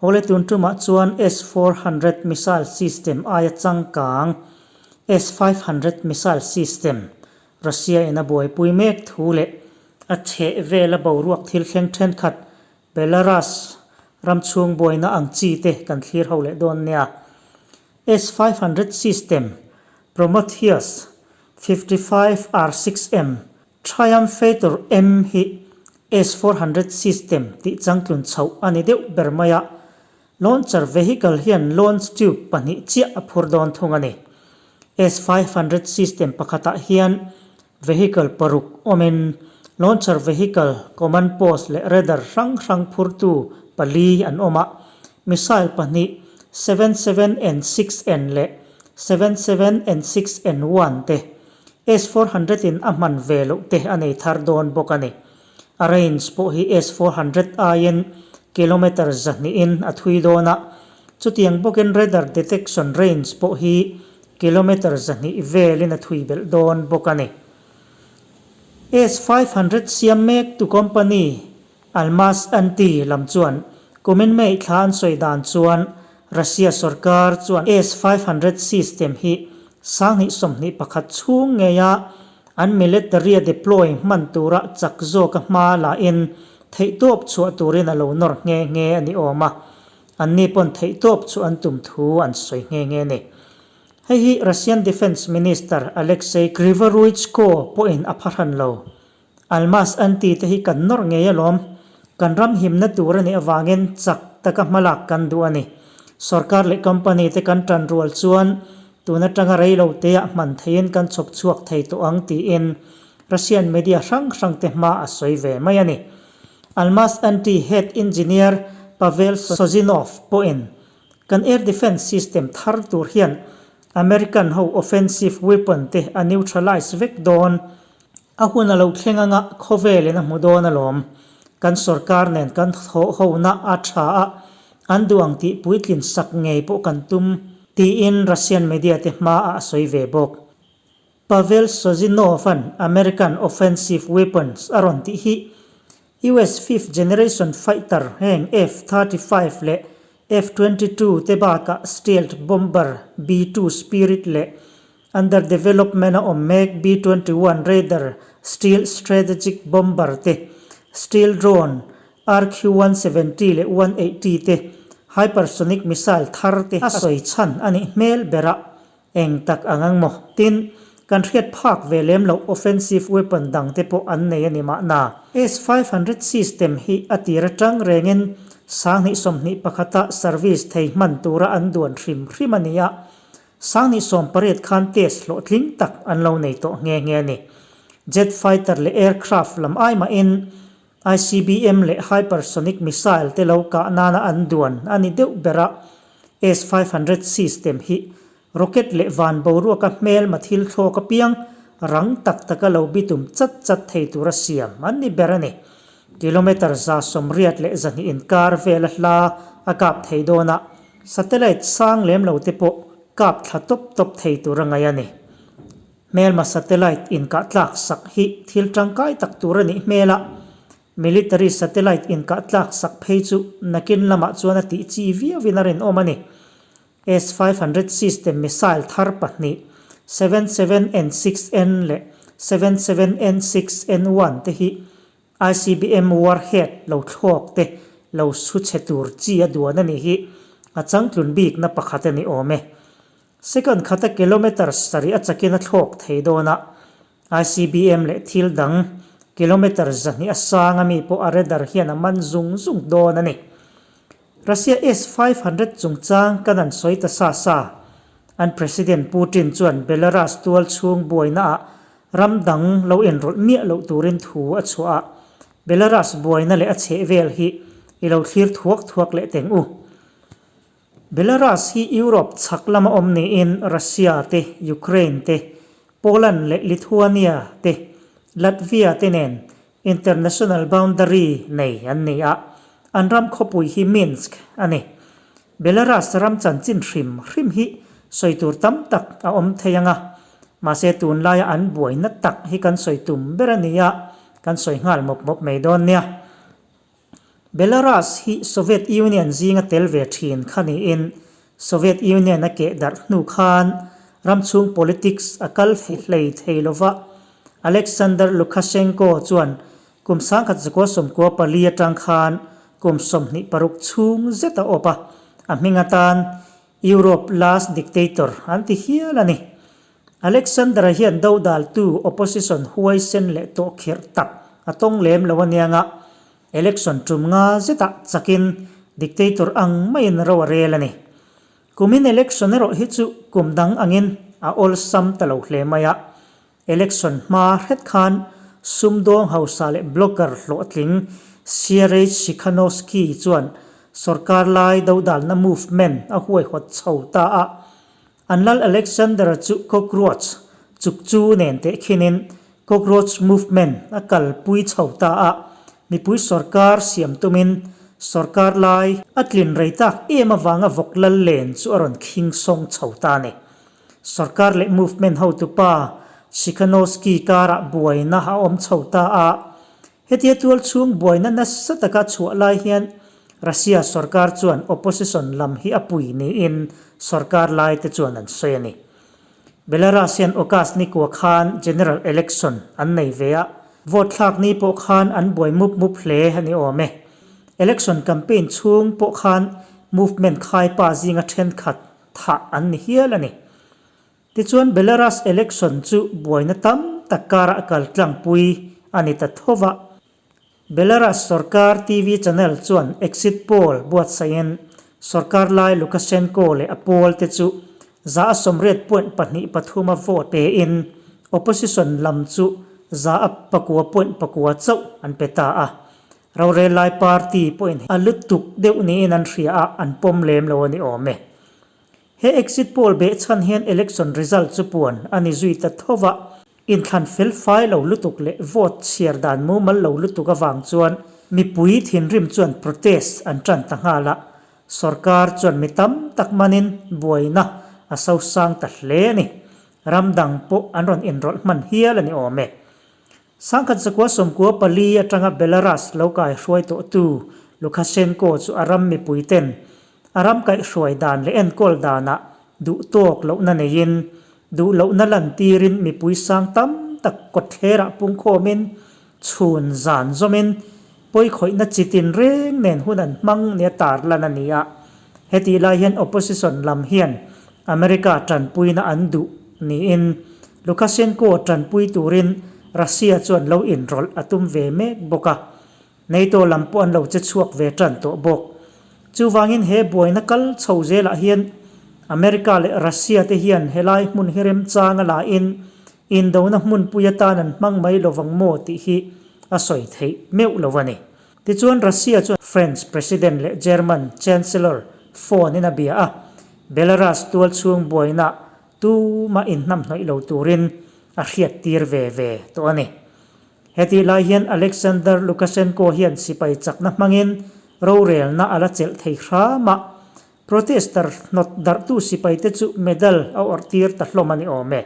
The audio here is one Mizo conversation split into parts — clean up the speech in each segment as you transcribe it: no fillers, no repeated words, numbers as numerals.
Awle tun tumah chuan S-400 missile system aia changkang S-500 missile system Russia in a buaipui mek thu leh a chheh vela boruak thil thleng thenkhat Belarus ram chhung buaina ang chi te kan thlir ho leh dawn nia. S-500 system Prometheus 55 R6M Triumphator M hi S-400 system tih changtlun chhoh a ni deuh ber mai a, launcher vehicle hian launch tube pahnih chiah a phur dawn thung a ni. S-500 system pakhatah hian vehicle paruk awmin launcher vehicle, command post leh radar hrang hrang phurtu pali an awm a, missile pahnih 77N 6N leh 77N 6N 1 te S-400 in a hman ve loh te a nei thar dawn bawk a ni. A range pawh hi S-400 aiin kilometre zahnihin a thui dawn a, chutiang bawkin radar detection range pawh hi kilometre 200 velin a thui belh dawn bawk a ni. S-500 siam mek tu company Almaz Anti lam chuan kumin May thla an sawi dan chuan Russia sorkar chuan S-500 system hi 2021 chhung ngeia an military a deploy hman tura chak zawka hma lahin theihtawp chhuah turin a lo nawr nghe nghe a ni awm a, anni pawn theihtawp chu an tum thu an sawi nghe nghe a ni. Hei hi Russian Defence Minister Alexei Krivoruchko pawhin a phahran lo. Almaz anti te hi kan nawr ngei alawm. Kan ram himna tur a nih avangin chak taka hmalak kan duh a ni. Sorkar leh company te kan tan rual chuan tun atanga rei lo teah hman theiin kan chhawp chhuak thei tawh ang tiin Russian media hrang hrang te hma a sawi ve mai a ni. Almaz anti head engineer Pavel Sozinov pawhin kan air defence system thar tur hian American ho offensive weapon te a neutralize vek dawn. A hun a lo thleng anga khawvelin a hmu dawn alawm. Kan sorkar nen kan thawh hona a tha a, an duh ang tih puitlin sak ngei pawh kan tum, tiin Russian media te hmaah a sawi ve bawk. Pavel Sozinov-a'n American offensive weapons a rawn tih hi US fifth generation fighter heng F-35 leh F-22 te bakah stealth bomber B-2 Spirit leh Under development a awm mek B-21 Raider Stealth Strategic Bomber te, Stealth Drone RQ-170 leh 180 te, Hypersonic Missile thar te a sawi chhan a nih hmel ber a, eng tak ang ang maw? Tin, kan hriat phak ve lem loh offensive weapon dang te pawh an nei a ni mahna. S-500 system hi a tir atang rengin 2021 a service thei hman tura an duan hrim hrim a ni a, 2018 khan test hlawhtling tak an lo nei tawh nghe nghe a ni. Jet fighter leh aircraft lam ai mahin ICBM leh hypersonic missile te lo kah nana an duan a ni deuh ber a, S-500 system hi rocket leh van boruaka hmelma thil thlawk apiang rang tak taka lo bitum chat chat thei tura siam an ni ber a ni. Kilometre 822 inkar vela hla a kap thei dawn a, Satellite sang lem lo te pawh kap thla tawp tawp thei tur a ngaih a ni. Hmelma satellite inkah tlak sak hi thil tangkai tak tur a nih hmel a, military satellite inkah tlak sak phei chu nakin lamah chuan a tih chi viauin a rinawm a ni. S-500 system missile thar pahnih, 77N6N leh 77N6N1 te hi ICBM warhead lo thlawk te lo su chhe tur chi a duan a nih hi a changtlun bikna pakhat a ni awm e. Second khata kilometre sarih a chakin a thlawk thei dawn a, ICBM leh thil dang kilometre 200 a sang ami pawh a radar hian a man zung zung dawn a ni. Russia S-500 chungchang kan an sawi ta sa sa. An President Putin chuan Belarus tual chhung buainaah ram dang lo enrawlh miah loh turin thu a chhuah a, Belarus buaina leh a chhehvel hi i lo thlir thuak thuak leh teng u. Belarus hi Europe chhak lama awm niin Russia te, Ukraine te, Poland leh Lithuania te, Latvia te nen International boundary nei an ni a, an ram khawpui hi Minsk a ni. Belarus ram chanchin hrim hrim hi sawi tur tam tak a awm thei ang a, mahse tunlaia an buaina tak hi kan sawi tum ber a ni a, kan sawi nghal mawp mawp mai dawn nia. Belarus hi Soviet Union zinga tel ve thin kha niin Soviet Union a keh darh hnu khan ram chhung politics a kal fuh hlei thei lova, Alexander Lukashenko chuan kum 1994 atang khan kum 26 chhung zet a awp a, a hming atan Europe last dictator an ti hial a ni. Alexander-a hian dodaltu opposition huaisen leh tawh khirh tak a tawng lem lo anianga election tum nga zetah chakin dictator ang maiin ro a rel a ni. Kumin election erawh hi chu kum dang angin a awlsam ta lo hle mai a, Election hma hret khan sumdawng hausa leh blogger hlawhtling Sergei Tsikhanouski chuan sorkar lai dodalna movement a huaihawt chho ta a. An lal Alexander-a chu cockroach chukchu nen tehkhinin cockroach movement a kalpui chho ta a, mipui sorkar siam tumin sorkar lai a tlin rei tak em avanga vawk lal len chu a rawn khing sawng chho ta a ni. Sorkar leh movement hotupa Tsikhanouski karah buaina a awm chho ta a. Hetia tual chhung buaina nasa taka chhuah lai hian Russia sorkar chuan opposition lam hi a pui niin sorkar laite chuan an sawi a ni. Belarus hian August nikua khan general election an nei ve a, vote thlak ni pawh khan an buai mup mup hle a ni awm e. Election campaign chhung pawh khan movement khaipa zinga thenkhat thah an ni hial a ni. Tichuan Belarus election chu buaina tam tak karah kal tlangpui a ni ta tho va. Belarus sorkar TV channel chuan exit poll buatsaihin sorkar lai Lukashenko leh a pawl te chu 80.23 a vote pein opposition lam chu 9.9 chauh an pe ta a. Rorel lai party pawhin a lutuk deuh niin an hria a, an pawm lem lo a ni awm e. He exit poll behchhan hian election result chu puan a ni zui ta tho va, inthlan fel fai lo lutuk leh vote chhiar dan mumal lo lutuk avang chuan mipui thinrim chuan protest an tan ta nghal a, sorkar chuan mi tam tak manin buaina a sosang ta hle a ni. Ram dang pawh an rawn inrawlh hman hial a ni awm e. 1994 atanga Belarus lo kaihruai tawhtu Lukashenko chu a ram mipuiten a ram kaihhruai dan leh enkawl danah duh tawk lohna neiin, duh lohna lantirin mipui sang tam tak kawtthlerah pungkhawmin, chhun zan zawmin pawikhawihna chi tinreng nen hun an hmang nia tarlan a ni a. Hetih lai hian opposition lam hian America tanpuina an duh niin Lukashenko tanpui turin Russia chuan lo inrawlh a tum ve mek bawk a. NATO lam pawh an lo che chhuak ve tan tawh bawk. Chuvangin he buaina kal chho zelah hian America leh Russia te hian helai hmun hi remchang a lain indona hmunpui atan an hmang mai lovang maw tih hi a sawi theih meuh lo a ni. Tichuan Russia chuan French President leh German Chancellor phone in a bia a, Belarus tual chhung buaina tumah inhnamhnawih lo turin a hriattir ve ve tawh a ni. Hetih lai hian Alexander Lukashenko hian sipai chakna hmangin rorelna a la chelh thei hram a, protester hnawt darhtu sipaite chu medal a awrhtir ta hlawm a ni awm e.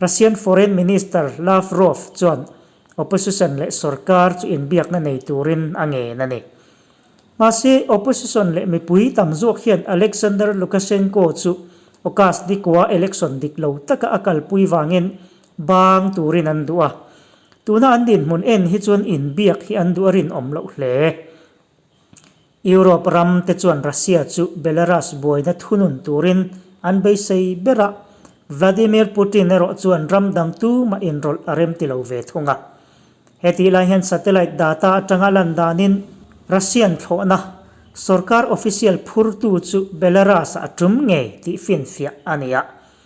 Russian Foreign Minister Lavrov chuan Opposition leh sorkar chu inbiakna nei turin a ngen a ni. Mahse, opposition leh mipui tam zawk hian Alexander Lukashenko chu August nikua election dik lo taka a kalpui vangin bang turin an duh a. Tuna an dinhmun en hi chuan inbiak hi an duh a rinawm loh hle. Europe ram te chuan Russia chu Belarus buaina thunun turin an beisei ber a, Vladimir Putin erawh chuan ram dang tumah inrawlh a rem ti lo ve thung a. Hetih lai hian satellite data atanga lan danin Russian thlawhna sorkar official phurtu chu Belarus-ah a tum ngei tih finfiah a ni a.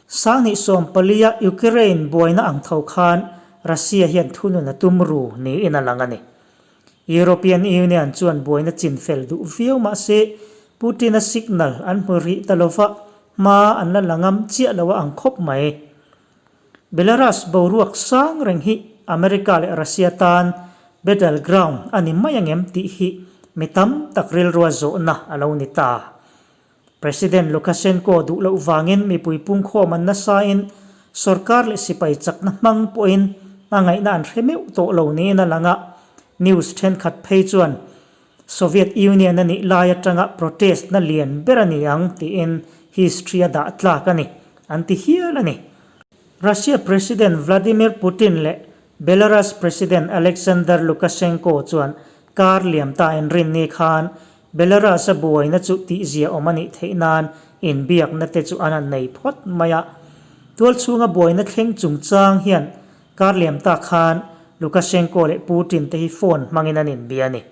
2014-a Ukraine buaina ang tho khan Russia hian thunun a tum ru niin a lang a ni. European Union chuan buaina chinfel duh viau mah se, Putin-a signal an hmu rih ta lova, hma an la la ngam chiah lo a ang khawp mai. Belarus boruak sang reng hi America leh Russia tan battle ground a ni mai angem tih hi mi tam tak rilrua zawhna a lo ni ta. President Lukashenko duh loh vangin mipui pungkhawm an nasain sorkar leh sipai chakna hmang pawhin a ngaihna an hre meuh tawh lo niin a lang a, news thenkhat phei chuan. Soviet Union a nih lai atanga protest na lian ber a ni ang tiin history a dah tlak a ni, an ti hial a ni. Russia President Vladimir Putin leh Belarus President Alexander Lukashenko chuan kar liam ta inrinni khan Belarus-a buaina chu tihzia awm a nih theih nan inbiakna te chu an han nei phawt mai a. Tualchhunga buaina thleng chungchang hian kar liam ta khan Lukashenko leh Putin te hi phone hmangin an inbia a ni.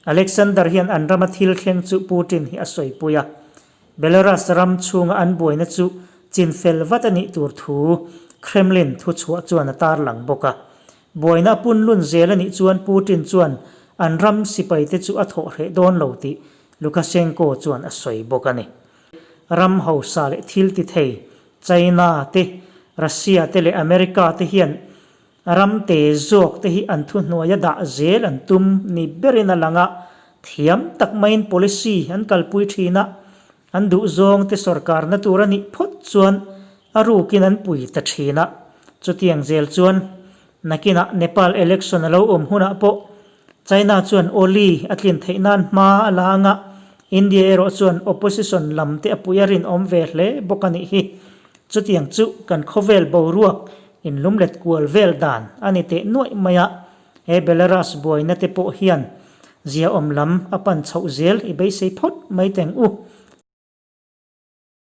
Alexander hian an rama thil thleng chu Putin hi a sawipui a. Belarus ram chhunga an buaina chu chinfel vat a nih tur thu Kremlin thuchhuah chuan a tarlang bawk a. Buaina a punlun zel a nih chuan Putin chuan an ram sipaite chu a thawh hreh dawn lo tih Lukashenko chuan a sawi bawk a ni. Ram hausa leh thil ti thei China te, Russia te leh America te hian ram te zawk te hi an thuhnuaia dah zel an tum ni berin a lang a, thiam tak maiin policy an kalpui thin a, an duhzawng te sawrkarna tur a nih phawt chuan a rukin an pui ta thin a. Chutiang zel chuan nakinah Nepal election a lo awm hunah pawh China chuan Oli a tlin theih nan hma a la anga, India erawh chuan opposition lam te a pui a rinawm ve hle bawk a nih hi. Chutiang chu kan khawvel boruak inlumlet kual vel dan a ni teh nuaih mai a, he Belarus buaina te pawh hian ziaawm lam a pan chhoh zel i beisei phawt mai teng u.